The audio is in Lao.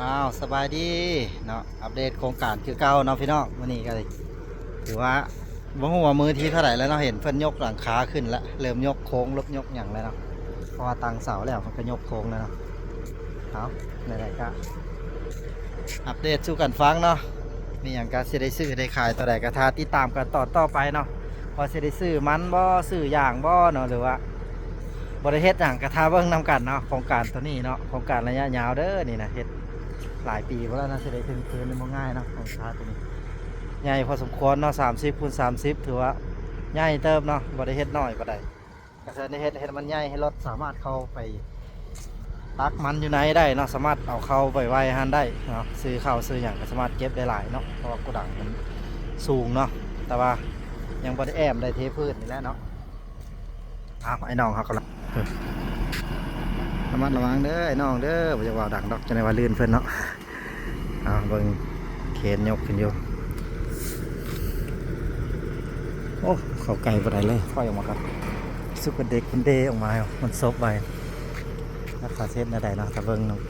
ອ້າວ ສະບາຍດີເນາະ ອັບເດດໂຄງການຄືເກົ່າເນາະພີ່ນ້ອງ. ມື້ນີ້ກໍຖືວ່າບໍ່ຮູ້ວ່າມື້ທີເທົ່າໃດແລ້ວເນາະ ເຫັນເພິ່ນຍົກຫຼັງຄາຂຶ້ນແລ້ວ ເລີ່ມຍົກໂຄງລົບຍົກຫຍັງແລ້ວເນາະ ເພາະວ່າຕັ້ງເສົາແລ້ວເພິ່ນກໍຍົກໂຄງແລ້ວເນາະ. ເອົາ ແນວໃດກໍອັບເດດສູ່ກັນຟັງເນາະ ມີຫຍັງກໍຊິໄດ້ຊື້ໄດ້ຂາຍ ຕົວໃດກໍຖ້າຕິດຕາມກັນຕອນຕໍ່ໄປເນາະ ວ່າຊິໄດ້ຊື້ມັນບໍ່ ຊື້ຢາງບໍ່ເນາະ ຫຼືວ່າ ບໍ່ໄດ້ເຮັດຫຍັງ ກະຖ້າເບິ່ງນຳກັນເນາະ. ໂຄງການໂຕນີ້ເນາະ ໂຄງການໄລຍະຍາວເດີ ນີ້ນະ ເຮັດຫຼາຍປີພຸ້ນແລ້ວນະ ຊິໄດ້ເຖິງຄືນນີ້ບໍ່ງ່າຍເນາະ. ໂຄງການໂຕນີ້ໃຫຍ່ພໍສົມຄວນເນາະ ສາມສິບຄູນສາມສິບ ຖືວ່າໃຫຍ່ເຕີບເນາະ ບໍ່ໄດ້ເຮັດນ້ອຍປານໃດ. ກະເຊີນໄດ້ເຮັດ ເຮັດໃຫ້ມັນໃຫຍ່ ໃຫ້ລົດສາມາດເຂົ້າໄປຕັກມັນຢູ່ໃນໄດ້ເນາະ ສາມາດເອົາເຂົ້າໄປໄວ້ຫັ້ນໄດ້ເນາະ ຊື້ເຂົ້າຊື້ຫຍັງກໍສາມາດເກັບໄດ້ຫຼາຍເນາະ ເພາະວ່າໂກດັງມັນສູງເນາະ ແຕ່ວ່າຍັງບໍ່ໄດ້ແອ້ມ ໄດ້ເທພື້ນນີ້ແຫຼະເນາະ. ອ້າວ ໄອ້ນ້ອງເຮົາກຳລັງ ລະມັດລະວັງເດີໄອ້ນ້ອງເດີ ບໍ່ຢາກເວົ້າດັງດອກ ຈັ່ງໄດ້ວ່າລື່ນເພິ່ນເນາະ. ອ້າວ ເບິ່ງເຄນຍົກຂຶ້ນຢູ່ ໂອ້ ເຂົ້າໃກ້ບໍ່ໄດ້ເລີຍ ຖອຍອອກມາກ່ອນ. ສຸກເດັກເພິ່ນເດອອກມາ ມັນສົບໄວ້ ຈັກວ່າເຮັດແນວໃດເນາະ ຖ້າເບິ່ງເນາະ. ໂ